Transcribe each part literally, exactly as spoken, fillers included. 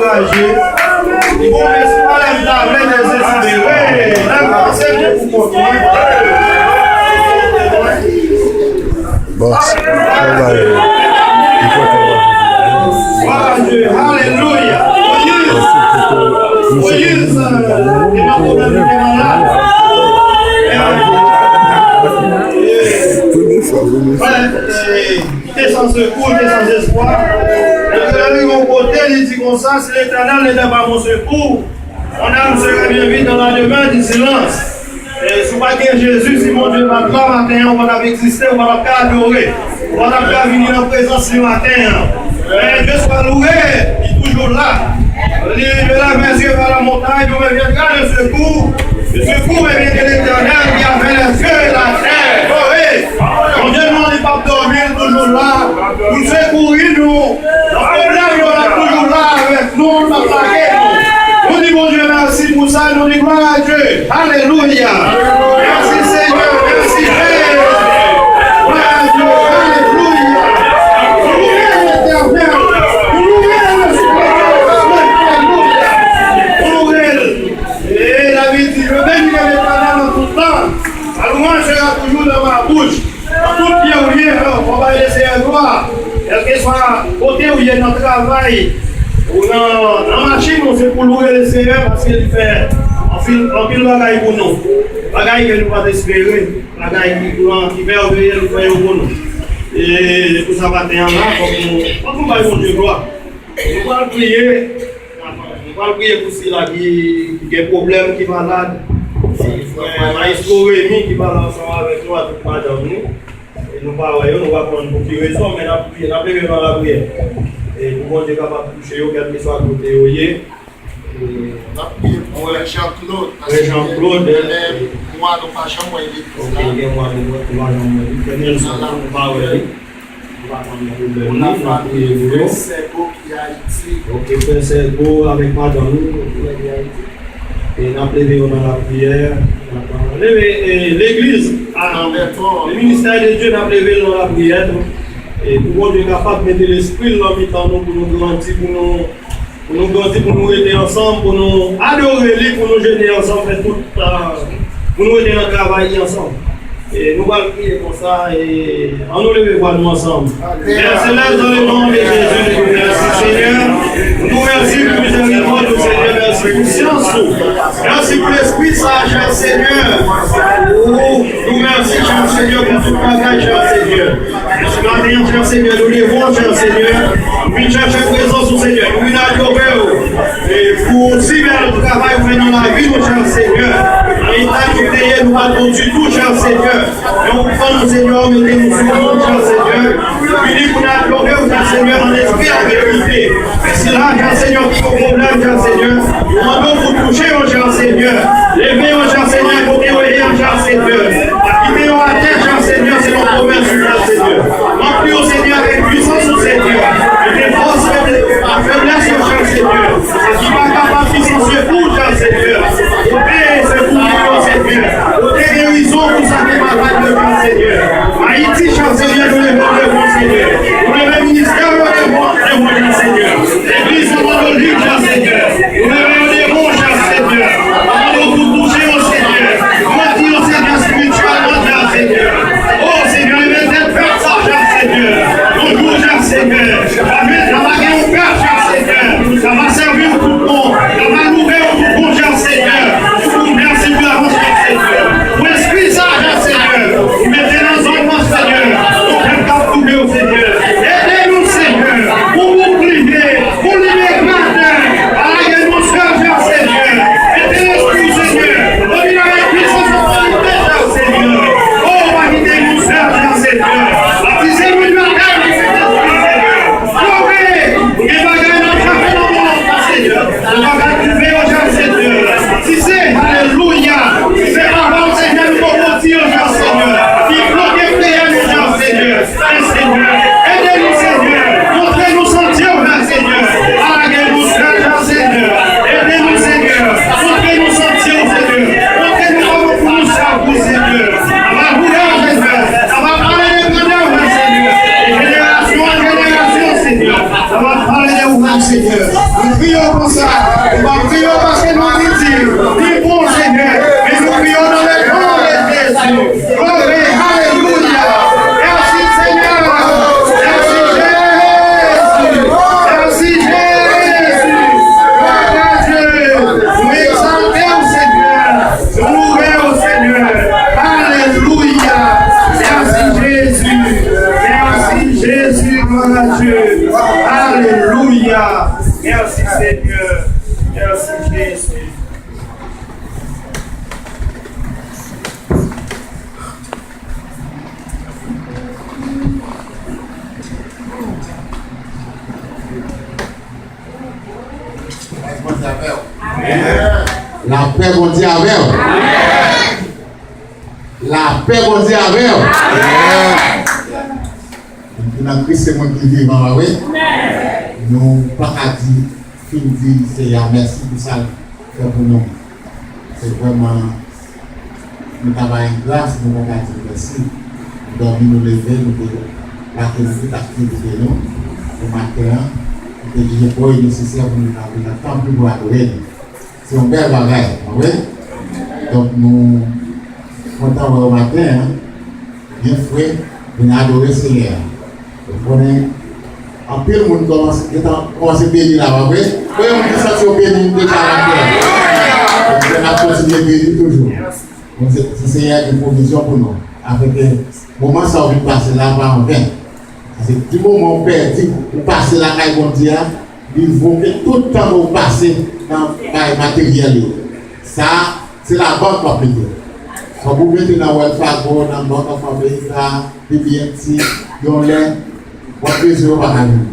Bon, mèsi, pa lè m ta vle dezespere. Lè m panse ke pou kont mwen. Glwa a Dye. Alelouya. Moyiz, Moyiz, te nan pwoblèm, li te malad. Premye fwa, premye fwa. Li te san sekou, li te san espwa. Epi lè l rive yon kote, li di konsa, si Letènèl n'était pas mon secours, mon âme serait bien vite dans la demeure du silence. E, si w pa t gen Jezi, si Bondye pa t la maten an, ou pa t ap egziste, ou pa t ap ka adore, ou pa t ap ka vini nan prezans li maten an. Men Dye swa louwe, li toujou la. Li leve les yeux vers la montagne, d'où me viendra le secours. Le secours me vient de l'Éternel qui a fait les cieux et la terre. Gloire. Bondye nou an, li p ap dòmi, li toujou la pou l sekouri nou. Nan pwoblèm yo, l ap toujou la avèk nou, l p ap lage nou. Nou di Bondye mèsi pou sa, nou di glwa a Dye. Alelouya. Mèsi Senyè, mèsi Jezi. Glwa a Dye, alelouya. Nou louwe Letènèl, nou louwe Leseyè, alelouya. Nou louwe l. E David di, je bénirai l'Éternel en tout temps. Sa louanj sera toujours dans ma bouche. Nan tout pye ou ye, fò bay Leseyè glwa. Kèlkeswa kote ou ye, nan travay, ou nan, nan machin ou, se pou louwe Leseyè, paske li fè anpil, anpil bagay pou nou. Bagay ke nou pa t espere, bagay ki gran, ki mèveye, li fè yo pou nou. E se pou sa maten an la, fòk nou, fòk nou bay Bondye glwa. Nou pral priye. Nou pral priye pou sila ki, ki gen pwoblèm, ki malad. Frè Maestro Remy ki pale ansanm avèk nou, avèk madanm li. E nou pa wè yo, nou pa konn pou ki rezon, men n ap priye, n ap leve nan lapriyè. E pou Bondye kapab touche yo, kèlkeswa kote yo ye. E n ap priye pou frè Jean Claude, paske gen mwa nou pa janm wè legliz la. Ok, gen mwa nou pa janm wè li. Frè Nelson, nou pa wè li. Nou pa konn pwoblèm li, n ap priye pou yo. Frè Sègo ki Ayiti. Ok, frè Sègo avèk madanm li, ki Ayiti. E n ap leve yo nan lapriyè. N ap leve, e, legliz, a, le ministère de Dieu, n ap leve l nan lapriyè tou. E pou Bondye kapab mete lespri l nan mitan nou, pou nou grandi, pou nou Pou nou grandi, pou nou rete ansanm, pou nou adore li, pou nou jene ansanm, fè tout, ah, pou nou rete nan travay li ansanm. E nou pral priye konsa, e ann nou leve vwa nou ansanm. Père Céleste, dans le nom de Jésus, nous te remercions, Seigneur. Nous te remercions pour miséricorde, Seigneur. Merci pour science. Merci pour l'esprit sage, Seigneur. Oh, nou mèsi, chè Senyè, pou tout bagay, chè Senyè. Maten an, chè Senyè, nou leve w, chè Senyè. Nou vin chache prezans ou, Senyè. Nou vin adore w. E pou si bèl travay ou fè nan lavi nou, chè Senyè. Nan eta nou te ye, nou pa t bon ditou, chè Senyè. Men ou pran nou, Senyè, ou mete nou sou moun, chè Senyè. Vini pou n adore w, chè Senyè, an espri ak verite. Sila, chè Senyè, ki gen pwoblèm, chè Senyè, nou mande w pou touche yo, chè Senyè. Leve yo, chè Senyè, kote yo ye, chè Senyè. Pa kite yo atè, chè Senyè, selon pwomès ou, chè Senyè. Ranpli yo, Senyè, avèk pwisans ou, Senyè. Mete fòs, feblès, feblès yo, chè Senyè. Sa ki pa kapab, ki san sekou, chè Senyè. Pote sekou pou yo, Senyè. Pote gerizon pou sa ki malad yo, chè Senyè. Ayiti, chè Senyè, nou leve w devan w, Senyè. Nou leve ministè yo devan w, devan w, chè Senyè. Legliz nou mande w liv, chè Senyè. Nou leve yo devan w, chè Dieu. Alléluia. Merci Seigneur. Merci Jésus. Lapè Bondye avè w. Lapè Bondye avè w. Lapè Bondye avè w. Nan Kris se mwen ki vivan, pa vre? Nou pa ka di, fin di Seyè a mèsi pou sa l fè pou nou. Se vrèman, nou ta ba l gras, nou pa ka di l mèsi. Nou dòmi, nou leve, nou te lage nan tout aktivite nou. Pou maten an, nou te jije pou li nesesè pou nou ta vin nan tanp li pou adore li. Se yon bèl bagay, pa vre? Donk, nou kontan wè w maten an, byen fre, vin adore Seyè a. Ou konnen, anpil moun kòmanse, gentan kòmanse beni la, pa vre? Konbyen moun ki santi yo beni deja maten an? Donk, n ap kontinye beni toujou. Bon, se, se Seyè a gen pwovizyon pou nou. Afin ke moman sa w vin pase la pa anven. Paske di moman w pèdi, ou pase lakay Bondye a, li vo ke tout tan ke w pase nan bagay materyèl yo. Sa, se labank w ap mete. Fòk ou mete nan Wells Fargo, nan Bank of America, B B and T, yon lè, w ap bezwen yo pa ka jwenn.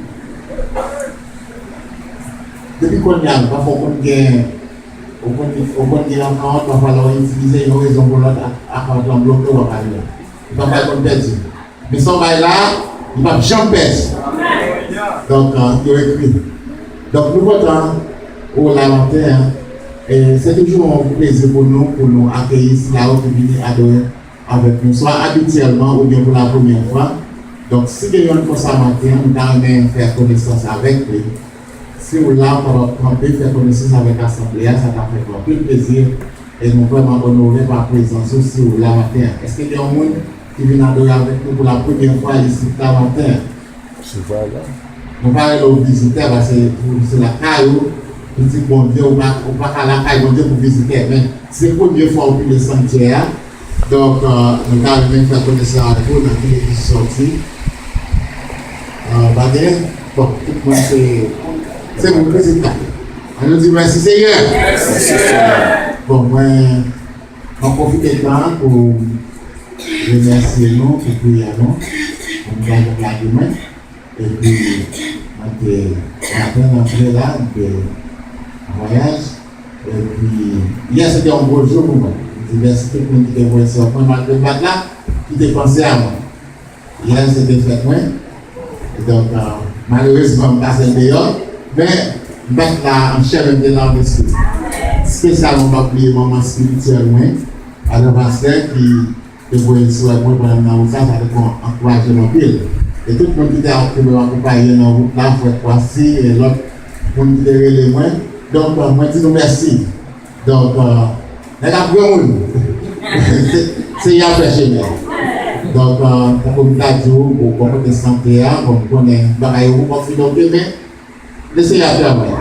Depi kounye a, pafwa w konn gen Ou konn, ou konn gen akawont, pafwa lè w itilize yon rezon pou lòt, ak-, akawont lan bloke w, w ap ale. Li pa pral konn pèdi. Men sa w bay la, li p ap janm pèdi. Donk, euh, yo ekri. Donk, nou kontan ou la maten an. E se toujou yon plezi pou nou, pou nou akeyi sila yo ki vini adore avèk nou, swa abityèlman oubyen pou la premyè fwa. Donk, si gen yonn konsa maten an, nou ta renmen fè konesans avèk li. Si w la, w kapab kanpe, fè konesans avèk asanble a, sa ta fè nou anpil plezi. E nou vrèman onore pa prezans ou si w la maten an. Èske gen yon moun ki vin adore avèk nou pou la premyè fwa isit la maten an? Se pa la. Nou pa rele w vizitè, paske ou se lakay ou, pitit Bondye, ou pa, ou pa ka lakay Bondye pou vizitè. Men, se premye fwa ou pile sanktyè a. Donk, euh, nou ta renmen fè konesans avèk ou nan ki legliz ou sòti. Euh, pa gen, bon, tout moun se, se moun Kris la. Ann nou di mèsi Seyè. Mèsi Seyè. Bon, mwen, mwen pwofite tan an pou remèsye nou pou priyè nou. Pou nou pa janm lage mwen. Epi, mwen te maten rantre la, mwen te an vwayaj. Epi, yè se te yon gwo jou pou mwen. M di mèsi tout moun ki te voye sou mwen, malgre m pa t la, ki te panse a mwen. Yè se te fèt mwen. Donk, euh, malerezman, m pase l deyò. Men, m pa t la an chè, men m te la an lespri. Espesyalman, m p ap bliye manman espirityèl mwen, madan pastè ki te voye l sou mwen pandan m nan wout sa, sa te yon ankourajman anpil. E tout moun ki te ap, ki te akonpaye nan wout la, frè Kwasi, e lòt moun ki te rele mwen. Donk, mwen di nou mèsi. Donk, nèg ap granmoun. Se, Seyè a fè chemen. Donk, tankou m ta di w, bon, bò kote sante a, bon, m konnen bagay yo poko fini, men Leseyè ap travay.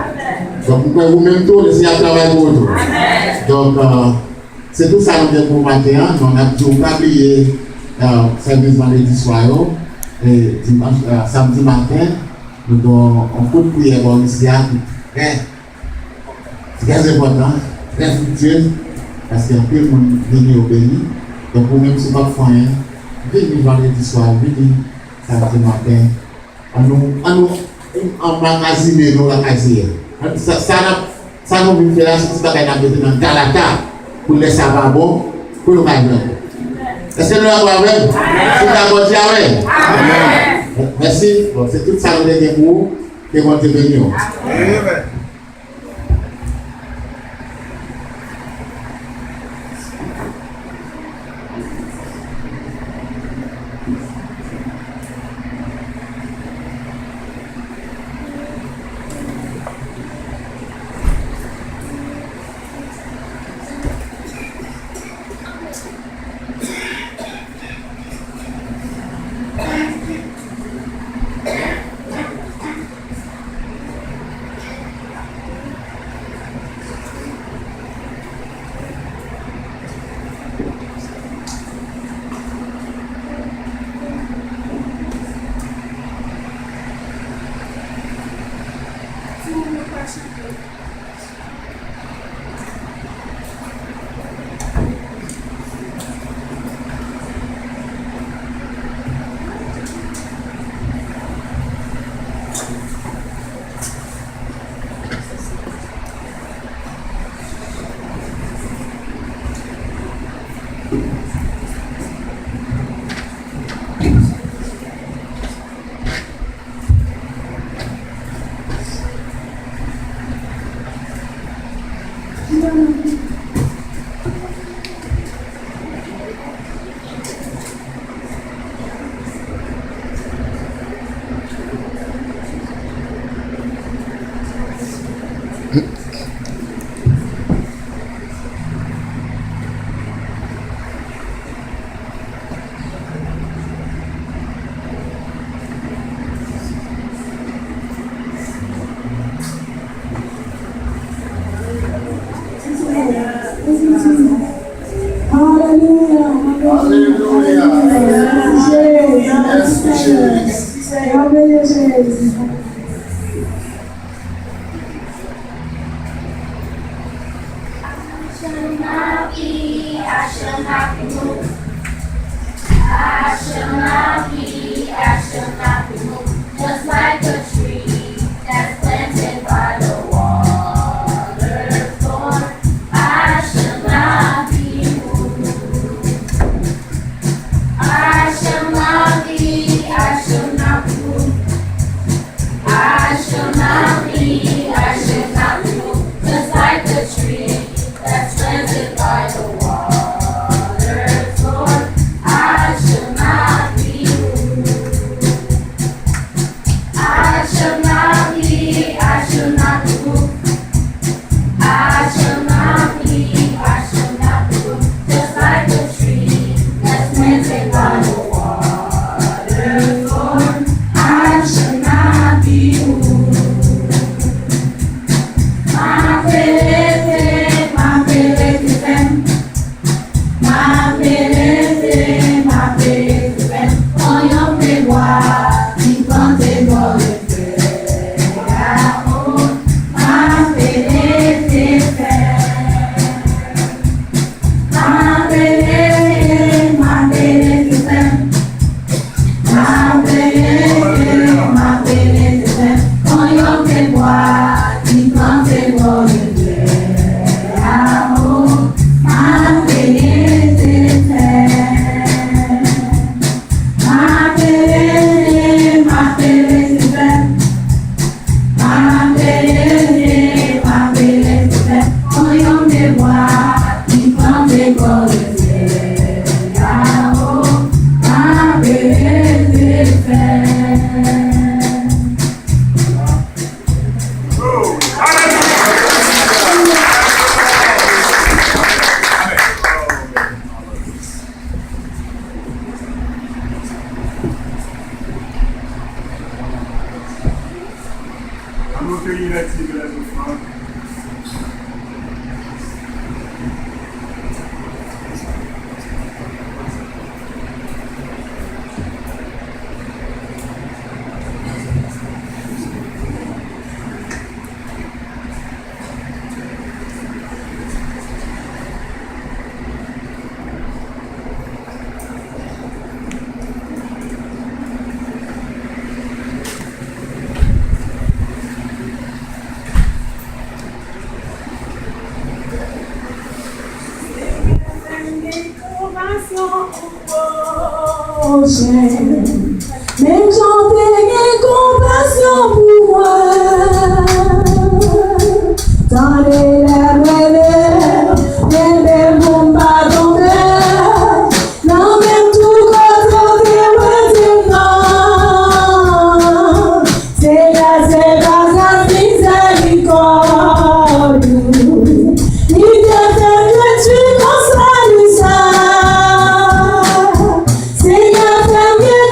Donk, m kwè ou menm tou, Leseyè ap travay pou ou tou. Donk, euh, se tout sa nou gen pou maten an. Non, n ap di w pa bliye, euh, sèvis vandredi swa yo, e dimanch, euh, samdi maten, nou gen yon, yon kout priyè bò isi a ki trè, trè enpòtan, trè friktye, paske anpil moun vini yo beni. Donk, ou menm, si w p ap fè anyen, vini vandredi swa, vini samdi maten. Ann nou, ann nou anmagazinen nou lakay Seyè. Sa, sa n ap, sa nou vin fè la, se ti bagay n ap mete nan galata pou lè sa va bon, pou nou ka jwenn. Èske nou dakò avè m? Si w dakò, di amèn. Mèsi. Bon, se tout sa nou te gen pou ou. Ke Bondye beni w. Jezi. Yo beni Jezi. Just like a tree that's planted by the water's course, I shall not be moved. I shall not be, I shall not be moved. I shall not be, I shall not be moved. Just like the tree that's planted by the water's course, I shall not be moved. I shall not be, I shall not be moved. I shall not be, I shall not be moved. Just like the tree that's planted by the water's course, I shall not be moved. M ap rete, m ap rete fèm. M ap rete, m ap rete fèm. Kon yon pye bwa ki plante bò rivyè a, o, m ap rete fèm. M ap rete, m ap rete fèm. M ap rete, m ap rete fèm. Kon yon pye bwa ki plante bò rivyè a, o, m ap rete fèm. M ap rete, m ap rete fèm. M ap rete, m ap rete fèm. Kon yon pye bwa ki plante bò rivyè a, o, m ap rete fèm. Ann nou fè inaktive la, nou fè. Konpasyon pou pwochen. Menm jan w te gen konpasyon pou mwen. Tande lè m rele, kenbe m pou m pa tonbe. Nan menm tou kote w te mete m nan. Senyè, se gras ak mizèrikòd ou. Li te fè m detwi kont sali sa. Senyè, fè m gen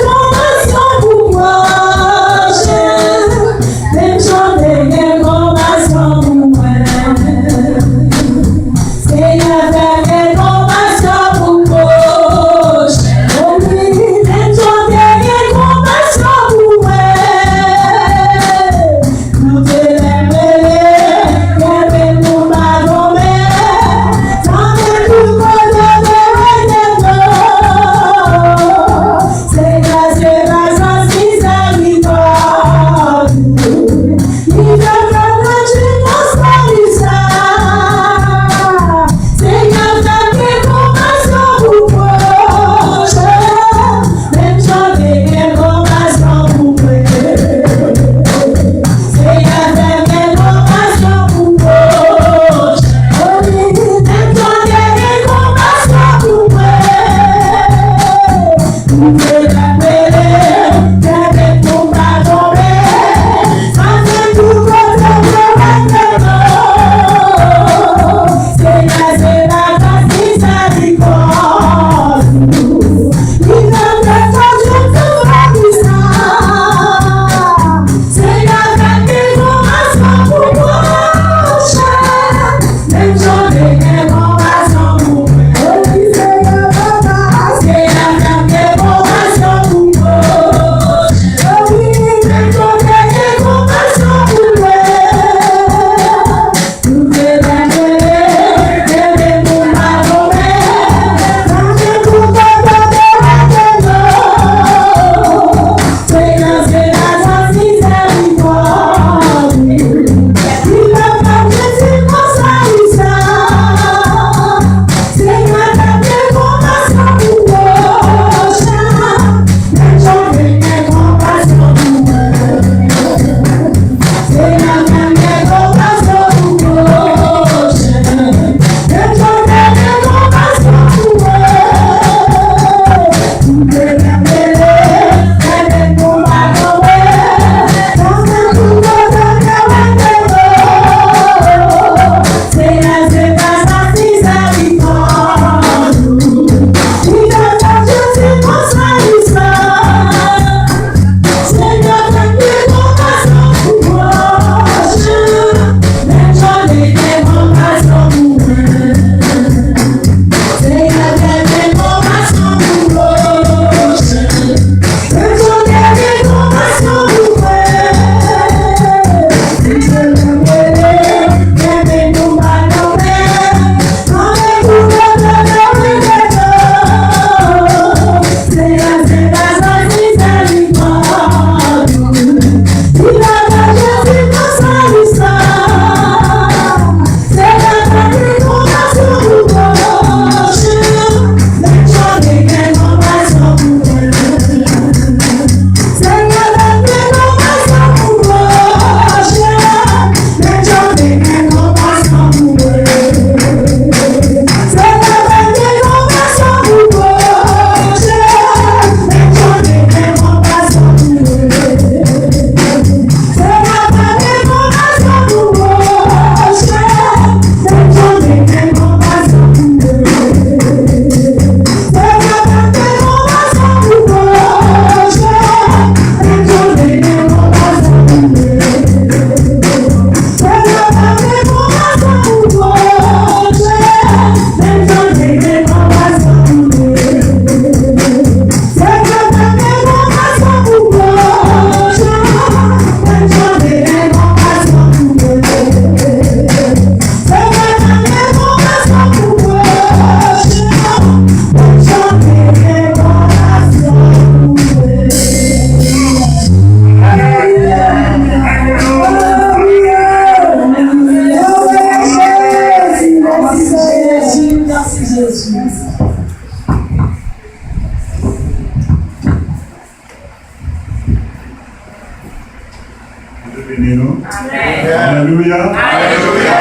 Beni nou. Alelouya. Alelouya.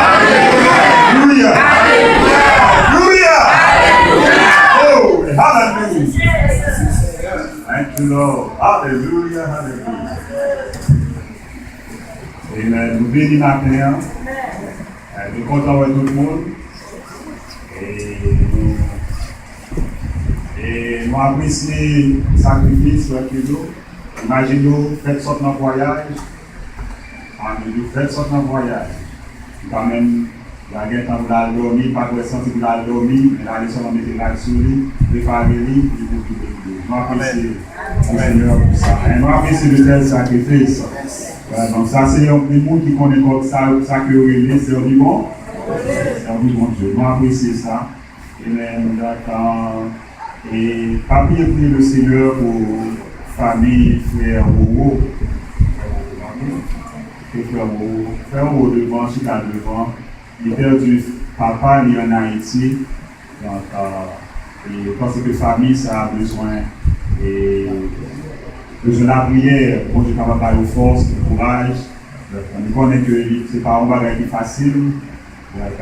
Alelouya. Alelouya. Oh, alelouya. Thank you, Lord. Alelouya. Alelouya. Amen. Nou beni maten an. Eh, nou kontan wè tout moun. E nou, e nou apresye sakrifis frè Kedo. Imajine w, fèt sot nan vwayaj. Alelouya, fèt sot nan vwayaj. Li pa menm, li pa gen tan pou l al dòmi, li pa t wè santi pou l al dòmi, men l ale sèlman mete rad sou li, prepare li, pou li pou kite li. Nou apresye Senyè pou sa. E nou apresye de tèl sakrifis. Donk, sa se yon moun ki konnen kòb sa, sa ke yo rele sèvi bon. Sèvi Bondye. Nou apresye sa. Amen. Donk, e pa bliye priye le Senyè pou fanmi frè Roro. Ke frè Roro, frè Roro devan, chita devan. Li pèdi papa li ann Ayiti. Donk, e paske fanmi sa a bezwen, e bezwen lapriyè, Bondye kapab ba yo fòs, kouraj. Donk, nou konnen ke li, se pa yon bagay ki fasil. Donk,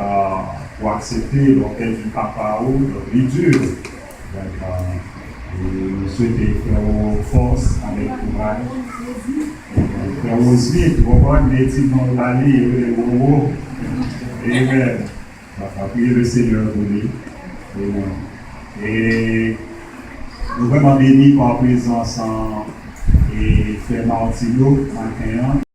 pou aksepte, donk, pèdi papa ou, donk, li di. Donk, e nou swete frè Roro fòs avèk kouraj. Frè Roro Smith, ou konprann, men ti non yo ba li, yo rele Roro. Amen. Donk, priye le Senyè pou li. Amen. E nou vrèman beni pa prezans an, e frè Martino maten an.